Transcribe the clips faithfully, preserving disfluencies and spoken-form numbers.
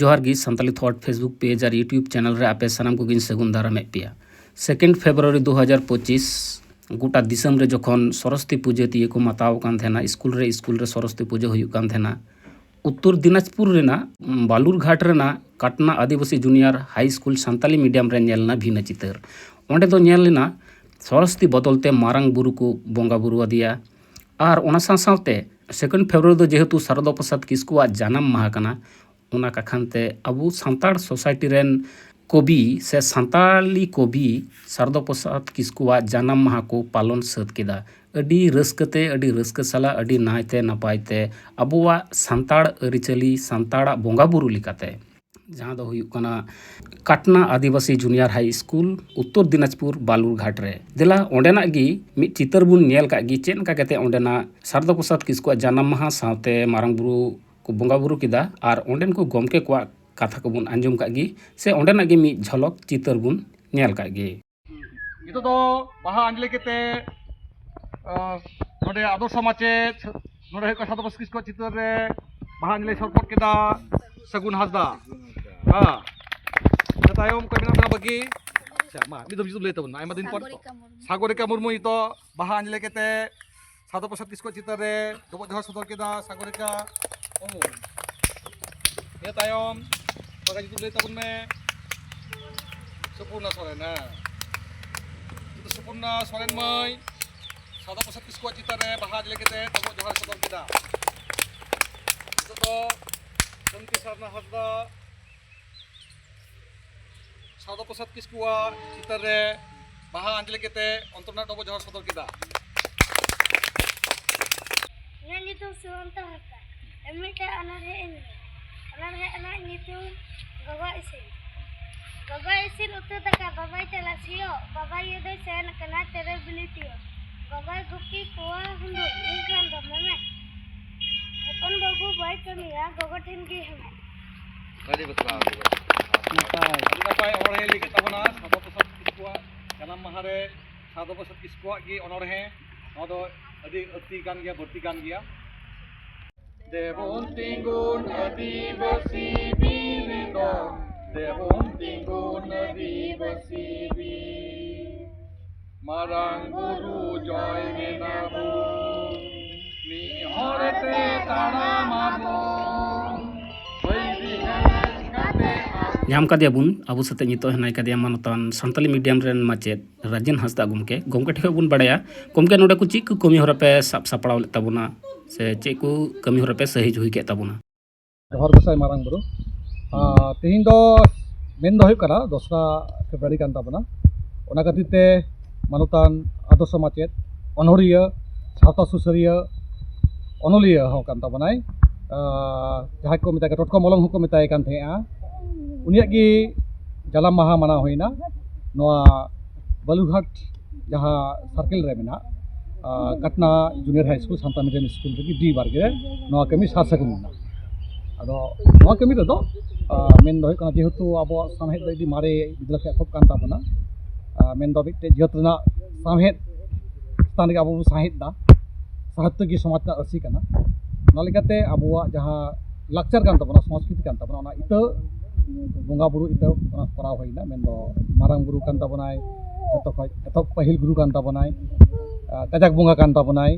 ᱡᱚᱦᱟᱨ ᱜᱮ, Santali ᱛᱷᱚᱴ Facebook page ᱟᱨ YouTube channel ᱨᱮ ᱟᱯᱮ ᱥᱟᱱᱟᱢ ᱠᱚᱜᱮᱧ ᱥᱟᱹᱜᱩᱱ ᱫᱟᱨᱟᱢᱮᱫ ᱯᱮᱭᱟ᱾ ᱥᱮᱠᱮᱱᱰ ᱯᱷᱮᱵᱽᱨᱩᱣᱟᱨᱤ ᱫᱩ ᱦᱟᱡᱟᱨ ᱯᱚᱸᱪᱤᱥ, ᱜᱚᱴᱟ ᱫᱤᱥᱚᱢ ᱨᱮ ᱡᱚᱠᱷᱚᱱ ᱥᱚᱨᱚᱥᱚᱛᱤ ᱯᱩᱡᱟᱹ ᱛᱤᱭᱟᱹ ᱠᱚ ᱢᱟᱛᱟᱣ ᱠᱟᱱ ᱛᱟᱦᱮᱱᱟ, ᱥᱠᱩᱞ ᱨᱮ ᱥᱠᱩᱞ ᱨᱮ ᱥᱚᱨᱚᱥᱚᱛᱤ ᱯᱩᱡᱟᱹ ᱦᱩᱭᱩᱜ ᱠᱟᱱ ᱛᱟᱦᱮᱱᱟ, ᱩᱛᱛᱚᱨ ᱫᱤᱱᱟᱡᱽᱯᱩᱨ ᱨᱮᱱᱟᱜ ᱵᱟᱞᱩᱨᱜᱷᱟᱴ ᱨᱮᱱᱟᱜ Katna Adibasi junior high school Santali medium ᱨᱮ ᱧᱮᱞ ᱮᱱᱟ ᱵᱷᱤᱱᱟᱹ ᱪᱤᱛᱟᱹᱨ᱾ ᱚᱸᱰᱮ ᱫᱚ ᱧᱮᱞ ᱞᱮᱱᱟ ᱥᱚᱨᱚᱥᱚᱛᱤ ᱵᱚᱫᱚᱞ ᱛᱮ ᱢᱟᱨᱟᱝ ᱵᱩᱨᱩ ᱠᱚ ᱵᱚᱸᱜᱟ ᱵᱩᱨᱩ ᱟᱫᱮᱭᱟ᱾ ᱟᱨ ᱚᱱᱟ ᱥᱟᱶ ᱥᱟᱶᱛᱮ ᱥᱮᱠᱮᱱᱰ ᱯᱷᱮᱵᱽᱨᱩᱣᱟᱨᱤ ᱫᱚ ᱡᱮᱦᱮᱛᱩ ᱥᱟᱨᱚᱫᱟ ᱯᱨᱚᱥᱟᱫᱽ ᱠᱤᱥᱠᱩᱣᱟᱜ ᱡᱟᱱᱟᱢ ᱢᱟᱦᱟ ᱠᱟᱱᱟ, ᱚᱱᱟ ᱠᱟᱠᱷᱟᱱ ᱛᱮ ᱟᱵᱚ ᱥᱟᱱᱛᱟᱲ ᱥᱳᱥᱟᱭᱴᱤ ᱨᱮᱱ ᱠᱚᱵᱤ ᱥᱮ ᱥᱟᱱᱛᱟᱲᱤ ᱠᱚᱵᱤ ᱥᱟᱨᱚᱫᱟ ᱯᱨᱚᱥᱟᱫᱽ ᱠᱤᱥᱠᱩᱣᱟᱜ ᱡᱟᱱᱟᱢ ᱢᱟᱦᱟ ᱠᱚ ᱯᱟᱞᱚᱱ ᱥᱟᱹᱛ ᱠᱮᱫᱟ᱾ ᱟᱹᱰᱤ ᱨᱟᱹᱥᱠᱟᱹ ᱛᱮ, ᱟᱹᱰᱤ ᱨᱟᱹᱥᱠᱟᱹ ᱥᱟᱞᱟᱜ, ᱟᱹᱰᱤ ᱱᱟᱭᱛᱮ ᱱᱟᱯᱟᱭ ᱛᱮ ᱟᱵᱚᱣᱟᱜ ᱥᱟᱱᱛᱟᱲ ᱟᱹᱨᱤᱪᱟᱹᱞᱤ, ᱥᱟᱱᱛᱟᱲᱟᱜ ᱵᱚᱸᱜᱟ ᱵᱩᱨᱩ ᱞᱮᱠᱟᱛᱮ, ᱡᱟᱦᱟᱸ ᱫᱚ ᱦᱩᱭᱩᱜ ᱠᱟᱱᱟ ᱠᱟᱴᱱᱟ ᱟᱹᱫᱤᱵᱟᱹᱥᱤ ᱡᱩᱱᱤᱭᱟᱨ ᱦᱟᱭ ᱥᱠᱩᱞ, ᱩᱛᱛᱚᱨ ᱫᱤᱱᱟᱡᱽᱯᱩᱨ ᱵᱟᱞᱩᱨᱜᱷᱟᱴ ᱨᱮ᱾ ᱫᱮᱞᱟ ᱚᱸᱰᱮᱱᱟᱜ ᱜᱮ ᱢᱤᱫ ᱪᱤᱛᱟᱹᱨ ᱵᱚᱱ ᱧᱮᱞ ᱠᱟᱜ ᱜᱮ, ᱪᱮᱫ ᱞᱮᱠᱟ ᱠᱟᱛᱮ ᱚᱸᱰᱮᱱᱟᱜ ᱥᱟᱨᱚᱫᱟ ᱯᱨᱚᱥᱟᱫᱽ ᱠᱤᱥᱠᱩᱣᱟᱜ ᱡᱟᱱᱟᱢ ᱢᱟᱦᱟ ᱥᱟᱶᱛᱮ ᱢᱟᱨᱟᱝ ᱵᱩᱨᱩ ᱠᱚ ᱵᱚᱸᱜᱟ ᱵᱩᱨᱩ ᱠᱮᱫᱟ ᱟᱨ ᱚᱸᱰᱮᱱ ᱠᱚ ᱜᱚᱢᱠᱮ ᱠᱚᱣᱟᱜ ᱠᱟᱛᱷᱟ ᱠᱚᱵᱚᱱ ᱟᱸᱡᱚᱢ ᱠᱟᱜ ᱜᱮ, ᱥᱮ ᱚᱸᱰᱮᱱᱟᱜ ᱜᱮ ᱢᱤᱫ ᱡᱷᱚᱞᱚᱠ ᱪᱤᱛᱟᱹᱨ ᱵᱚᱱ ᱧᱮᱞ ᱠᱟᱜ ᱜᱮ᱾ ᱱᱤᱛᱚᱜ ᱫᱚ ᱵᱟᱦᱟ ᱟᱸᱡᱽᱞᱮ ᱠᱟᱛᱮ, ᱟᱸ, ᱱᱚᱰᱮ ᱟᱫᱚᱨᱥᱚ ᱢᱟᱪᱮᱫ, ᱱᱚᱰᱮ ᱦᱩᱭᱩᱜ ᱠᱟᱱᱟ ᱥᱟᱨᱚᱫᱟ ᱯᱨᱚᱥᱟᱫᱽ ᱠᱤᱥᱠᱩᱣᱟᱜ ᱪᱤᱛᱟᱹᱨ ᱨᱮ ᱵᱟᱦᱟ ᱟᱸᱡᱽᱞᱮ ᱥᱚᱨᱯᱚᱴ ᱠᱮᱫᱟ ᱥᱟᱹᱜᱩᱱ ᱦᱟᱸᱥᱫᱟ᱾ ᱦᱮᱸ, ᱤᱱᱟᱹ ᱛᱟᱭᱚᱢ ᱚᱠᱚᱭ ᱢᱮᱱᱟᱜ ᱵᱮᱱᱟ ᱵᱟᱹᱜᱤ? ᱟᱪᱪᱷᱟ, ᱢᱟ ᱢᱤᱫ ᱫᱚᱢ ᱧᱩᱛᱩᱢ ᱞᱟᱹᱭ ᱛᱟᱵᱚᱱ ᱢᱮ, ᱟᱭᱢᱟ ᱫᱤᱱ ᱯᱚᱨ ᱛᱚ᱾ ᱥᱟᱜᱚᱨᱤᱠᱟ ᱢᱩᱨᱢᱩ᱾ ᱥᱟᱜᱚᱨᱤᱠᱟ ᱢᱩᱨᱢᱩ ᱱᱤᱛᱚᱜ ᱵᱟᱦᱟ ᱟᱸᱡᱽᱞᱮ ᱠᱟᱛᱮ ᱥᱟᱨᱚᱫᱟ ᱯᱨᱚᱥᱟᱫᱽ ᱠᱤᱥᱠᱩᱣᱟᱜ ᱪᱤᱛᱟᱹᱨ ᱨᱮ ᱰᱚᱵᱚᱜ ᱡᱚᱦᱟᱨ ᱥᱚᱫᱚᱨ ᱠᱮᱫᱟ ᱥᱟᱜᱚᱨᱤᱠᱟ ᱢᱩᱨᱢᱩ᱾ ᱤᱱᱟᱹ ᱛᱟᱭᱚᱢ ᱚᱠᱟ ᱧᱩᱛᱩᱢ ᱞᱟᱹᱭ ᱛᱟᱵᱚᱱ ᱢᱮ? ᱥᱩᱯᱩᱨᱱᱟ ᱥᱚᱨᱮᱱ, ᱦᱮᱸ᱾ ᱱᱤᱛᱚᱜ ᱥᱩᱯᱩᱨᱱᱟ ᱥᱚᱨᱮᱱ ᱢᱟᱹᱭ ᱥᱟᱨᱚᱫᱟ ᱯᱨᱚᱥᱟᱫᱽ ᱠᱤᱥᱠᱩᱣᱟᱜ ᱪᱤᱛᱟᱹᱨ ᱨᱮ ᱵᱟᱦᱟ ᱟᱸᱡᱽᱞᱮ ᱠᱟᱛᱮ ᱰᱚᱵᱚᱜ ᱡᱚᱦᱟᱨ ᱥᱚᱫᱚᱨ ᱠᱮᱫᱟ᱾ ᱱᱤᱛᱚᱜ ᱫᱚ ᱥᱟᱱᱛᱤ ᱥᱟᱨᱱᱟ ᱦᱟᱸᱥᱫᱟ ᱥᱟᱨᱚᱫᱟ ᱯᱨᱚᱥᱟᱫᱽ ᱠᱤᱥᱠᱩᱣᱟᱜ ᱪᱤᱛᱟᱹᱨ ᱨᱮ ᱵᱟᱦᱟ ᱟᱸᱡᱽᱞᱮ ᱠᱟᱛᱮ ᱚᱱᱛᱚᱨ ᱨᱮᱱᱟᱜ ᱰᱚᱵᱚᱜ ᱡᱚᱦᱟᱨ ᱥᱚᱫᱚᱨ ᱠᱮᱫᱟ᱾ ᱤᱧᱟᱹᱜ ᱧᱩᱛᱩᱢ ᱥᱩᱢᱚᱱᱛᱚ ᱦᱟᱸᱥᱫᱟ᱾ ᱤᱧ ᱢᱤᱫᱴᱮᱱ ᱚᱱᱚᱬᱦᱮ ᱤᱧ ᱞᱟᱹᱭᱟ᱾ ᱚᱱᱚᱬᱦᱮ ᱨᱮᱱᱟᱜ ᱧᱩᱛᱩᱢ ᱜᱚᱜᱚ ᱤᱥᱤᱱ᱾ ᱜᱚᱜᱚ ᱤᱥᱤᱱ ᱩᱛᱩ ᱫᱟᱠᱟ, ᱵᱟᱵᱟᱭ ᱪᱟᱞᱟᱜ ᱥᱤᱭᱳᱜ, ᱵᱟᱵᱟ ᱟᱭᱳ ᱫᱚᱭ ᱥᱮᱱ ᱟᱠᱟᱱᱟ ᱛᱮᱨᱮᱞ ᱵᱤᱞᱤ ᱛᱤᱭᱳᱜ᱾ ᱜᱚᱜᱚᱭ ᱜᱩᱯᱤ ᱠᱚᱣᱟ ᱦᱩᱰᱩ, ᱤᱧ ᱠᱷᱟᱱ ᱫᱚ ᱢᱮᱢᱮ᱾ ᱦᱚᱯᱚᱱ ᱵᱟᱹᱵᱩ ᱵᱟᱭ ᱠᱟᱹᱢᱤᱭᱟ, ᱜᱚᱜᱚ ᱴᱷᱮᱱ ᱜᱮ ᱦᱮᱢᱮ᱾ ᱟᱹᱰᱤ ᱵᱟᱛᱨᱟᱣ, ᱟᱹᱰᱤ ᱵᱟᱛᱨᱟᱣ᱾ ᱱᱟᱯᱟᱭ᱾ ᱟᱹᱰᱤ ᱱᱟᱯᱟᱭ ᱚᱱᱚᱬᱦᱮ ᱞᱟᱹᱭ ᱠᱮᱫ ᱛᱟᱵᱚᱱᱟ ᱥᱟᱨᱚᱫᱟ ᱯᱨᱚᱥᱟᱫᱽ ᱠᱤᱥᱠᱩᱣᱟᱜ ᱡᱟᱱᱟᱢ ᱢᱟᱦᱟ ᱨᱮ ᱥᱟᱨᱚᱫᱟ ᱯᱨᱚᱥᱟᱫᱽ ᱠᱤᱥᱠᱩᱣᱟᱜ ᱜᱮ ᱚᱱᱚᱬᱦᱮ᱾ ᱱᱚᱣᱟ ᱫᱚ ᱟᱹᱰᱤ ᱟᱹᱲᱛᱤ ᱠᱟᱱ ᱜᱮᱭᱟ, ᱵᱟᱹᱲᱛᱤ ᱠᱟᱱ ᱜᱮᱭᱟ᱾ ᱫᱮᱵᱚᱱ ᱛᱤᱸᱜᱩᱱ ᱟᱹᱫᱤᱵᱟᱹᱥᱤ ᱵᱤᱨ ᱛᱮᱵᱚᱱ ᱛᱤᱸᱜᱩᱱ ᱟᱹᱫᱤᱵᱟᱹᱥᱤ ᱵᱤᱨ᱾ ᱢᱟᱨᱟᱝ ᱵᱩᱨᱩ ᱡᱚᱭ ᱢᱮᱱᱟᱵᱚᱱ, ᱢᱤᱫ ᱦᱚᱲ ᱛᱮ ᱛᱟᱲᱟᱢ ᱟᱵᱚᱱ᱾ ᱵᱟᱹᱭᱨᱤ ᱦᱮᱡ ᱠᱟᱛᱮ ᱟᱵᱚ ᱧᱟᱢ ᱠᱟᱫᱮᱭᱟ ᱵᱚᱱ ᱟᱵᱚ ᱥᱟᱛᱮ ᱱᱤᱛᱚᱜ ᱦᱮᱱᱟᱭ ᱠᱟᱫᱮᱭᱟ ᱢᱟᱱᱚᱛᱟᱱ ᱥᱟᱱᱛᱟᱞᱤ ᱢᱤᱰᱤᱭᱟᱢ ᱨᱮᱱ ᱢᱟᱪᱮᱫ ᱨᱟᱡᱮᱱ ᱦᱟᱸᱥᱫᱟ ᱜᱚᱢᱠᱮ᱾ ᱜᱚᱢᱠᱮ ᱴᱷᱮᱱ ᱠᱷᱚᱱ ᱵᱚᱱ ᱵᱟᱲᱟᱭᱟ, ᱜᱚᱢᱠᱮ, ᱱᱚᱰᱮ ᱠᱚ ᱪᱮᱫ ᱠᱚ ᱠᱟᱹᱢᱤ ᱦᱚᱨᱟ ᱯᱮ ᱥᱟᱵ ᱥᱟᱯᱲᱟᱣ ᱞᱮᱫ ᱛᱟᱵᱚᱱᱟ ᱥᱮ ᱪᱮᱫ ᱠᱚ ᱠᱟᱹᱢᱤ ᱦᱚᱨᱟ ᱯᱮ ᱥᱟᱹᱦᱤ ᱡᱩᱦᱤ ᱠᱮᱫ ᱛᱟᱵᱚᱱᱟ? ᱡᱚᱦᱟᱨ ᱜᱚᱸᱥᱟᱭ ᱢᱟᱨᱟᱝ ᱵᱩᱨᱩ᱾ ᱟᱨ, ᱛᱮᱦᱮᱧ ᱫᱚ ᱢᱮᱱ ᱫᱚ ᱦᱩᱭᱩᱜ ᱠᱟᱱᱟ ᱫᱚᱥᱨᱟ ᱯᱷᱮᱵᱽᱨᱩᱣᱟᱨᱤ ᱠᱟᱱ ᱛᱟᱵᱚᱱᱟ᱾ ᱚᱱᱟ ᱠᱷᱟᱹᱛᱤᱨ ᱛᱮ ᱢᱟᱱᱚᱛᱟᱱ ᱟᱫᱚᱨᱥᱚ ᱢᱟᱪᱮᱫ, ᱚᱱᱚᱲᱦᱤᱭᱟᱹ, ᱥᱟᱶᱛᱟ ᱥᱩᱥᱟᱹᱨᱤᱭᱟᱹ, ᱚᱱᱚᱞᱤᱭᱟᱹ ᱦᱚᱸ ᱠᱟᱱ ᱛᱟᱵᱚᱱᱟᱭ, ᱟᱨ, ᱡᱟᱦᱟᱸᱭ ᱠᱚ ᱢᱮᱛᱟᱭ ᱠᱟᱱᱟ ᱴᱚᱴᱠᱟ ᱢᱚᱞᱚᱝ ᱦᱚᱸᱠᱚ ᱢᱮᱛᱟᱭ ᱠᱟᱱ ᱛᱟᱦᱮᱸᱜᱼᱟ, ᱩᱱᱤᱭᱟᱜ ᱜᱮ ᱡᱟᱱᱟᱢ ᱢᱟᱦᱟ ᱢᱟᱱᱟᱣ ᱦᱩᱭᱱᱟ ᱱᱚᱣᱟ ᱵᱟᱞᱩᱨᱦᱟᱴ ᱡᱟᱦᱟᱸ ᱥᱟᱨᱠᱮᱞ ᱨᱮ ᱢᱮᱱᱟᱜ, ᱟᱨ, Katna junior high school Santali medium school ᱨᱮᱜᱮ ᱰᱤ ᱵᱟᱨᱜᱮ ᱨᱮ ᱱᱚᱣᱟ ᱠᱟᱹᱢᱤ ᱥᱟᱨ ᱥᱟᱹᱜᱩᱱ ᱮᱱᱟ᱾ ᱟᱫᱚ ᱱᱚᱣᱟ ᱠᱟᱹᱢᱤ ᱨᱮᱫᱚ, ᱟᱨ, ᱢᱮᱱ ᱫᱚ ᱦᱩᱭᱩᱜ ᱠᱟᱱᱟ, ᱡᱮᱦᱮᱛᱩ ᱟᱵᱚᱣᱟᱜ ᱥᱟᱶᱦᱮᱫ ᱫᱚ ᱟᱹᱰᱤ ᱢᱟᱨᱮ ᱵᱤᱫᱟᱹᱞ ᱠᱷᱚᱱ ᱮᱛᱚᱦᱚᱵ ᱠᱟᱱ ᱛᱟᱵᱚᱱᱟ, ᱟᱨ, ᱢᱮᱱ ᱫᱚ ᱢᱤᱫᱴᱮᱡ ᱡᱟᱹᱛ ᱨᱮᱱᱟᱜ ᱥᱟᱶᱦᱮᱫ ᱪᱮᱛᱟᱱ ᱨᱮᱜᱮ ᱟᱵᱚ ᱵᱚᱱ ᱥᱟᱶᱦᱮᱫ ᱮᱫᱟ, ᱥᱟᱦᱤᱛᱛᱚ ᱜᱮ ᱥᱚᱢᱟᱡᱽ ᱨᱮᱱᱟᱜ ᱟᱹᱨᱥᱤ ᱠᱟᱱᱟ᱾ ᱚᱱᱟ ᱞᱮᱠᱟᱛᱮ ᱟᱵᱚᱣᱟᱜ ᱡᱟᱦᱟᱸ ᱞᱟᱠᱪᱟᱨ ᱠᱟᱱ ᱛᱟᱵᱚᱱᱟ, ᱥᱚᱝᱥᱠᱨᱤᱛᱤ ᱠᱟᱱ ᱛᱟᱵᱚᱱᱟ, ᱚᱱᱟ ᱤᱛᱟᱹ ᱵᱚᱸᱜᱟ ᱵᱩᱨᱩ ᱤᱛᱟᱹ ᱚᱱᱟ ᱠᱚᱨᱟᱣ ᱦᱩᱭᱱᱟ᱾ ᱢᱮᱱᱫᱚ ᱢᱟᱨᱟᱝ ᱵᱩᱨᱩ ᱠᱟᱱ ᱛᱟᱵᱚᱱᱟᱭ, ᱡᱚᱛᱚ ᱠᱷᱚᱡ ᱮᱛᱚᱦᱚᱵ ᱯᱟᱹᱦᱤᱞ ᱜᱩᱨᱩ ᱠᱟᱱ ᱛᱟᱵᱚᱱᱟᱭ, ᱟᱨ, ᱠᱟᱡᱟᱠ ᱵᱚᱸᱜᱟ ᱠᱟᱱ ᱛᱟᱵᱚᱱᱟᱭ,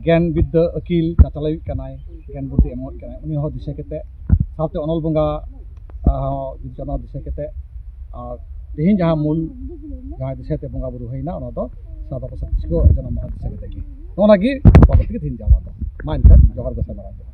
ᱜᱮᱭᱟᱱ ᱵᱤᱫᱽᱫᱟᱹ ᱟᱹᱠᱤᱞ ᱪᱟᱪᱞᱟᱣᱤᱡ ᱠᱟᱱᱟᱭ, ᱜᱮᱭᱟᱱ ᱵᱩᱫᱽᱫᱷᱤ ᱮᱢᱚᱜ ᱠᱟᱱᱟᱭ, ᱩᱱᱤ ᱦᱚᱸ ᱫᱤᱥᱟᱹ ᱠᱟᱛᱮ, ᱥᱟᱶᱛᱮ ᱚᱱᱚᱞ ᱵᱚᱸᱜᱟ, ᱟᱨ, ᱦᱚᱸ ᱡᱩᱫᱤ ᱚᱱᱟ ᱫᱤᱥᱟᱹ ᱠᱟᱛᱮ, ᱟᱨ ᱛᱮᱦᱮᱧ ᱡᱟᱦᱟᱸ ᱢᱩᱞ ᱡᱟᱦᱟᱸ ᱫᱤᱥᱟᱹ ᱛᱮ ᱵᱚᱸᱜᱟ ᱵᱩᱨᱩ ᱦᱩᱭᱱᱟ, ᱚᱱᱟ ᱫᱚ ᱥᱟᱨᱫᱟ ᱯᱨᱚᱥᱟᱫᱽ ᱠᱤᱥᱠᱩ ᱡᱟᱱᱟᱢ ᱢᱟᱦᱟ ᱫᱤᱥᱟᱹ ᱠᱟᱛᱮ ᱜᱮ᱾ ᱱᱚᱜᱼᱚ ᱱᱟ ᱜᱮ ᱵᱟᱵᱚᱫ ᱛᱮᱜᱮ ᱛᱮᱦᱮᱧ ᱡᱟᱦᱟᱸ ᱫᱚ᱾ ᱢᱟ ᱮᱱᱠᱷᱟᱱ ᱡᱚᱦᱟᱨ ᱜᱚᱸᱥᱟᱭ ᱢᱟᱨᱟᱝ ᱵᱩᱨᱩ᱾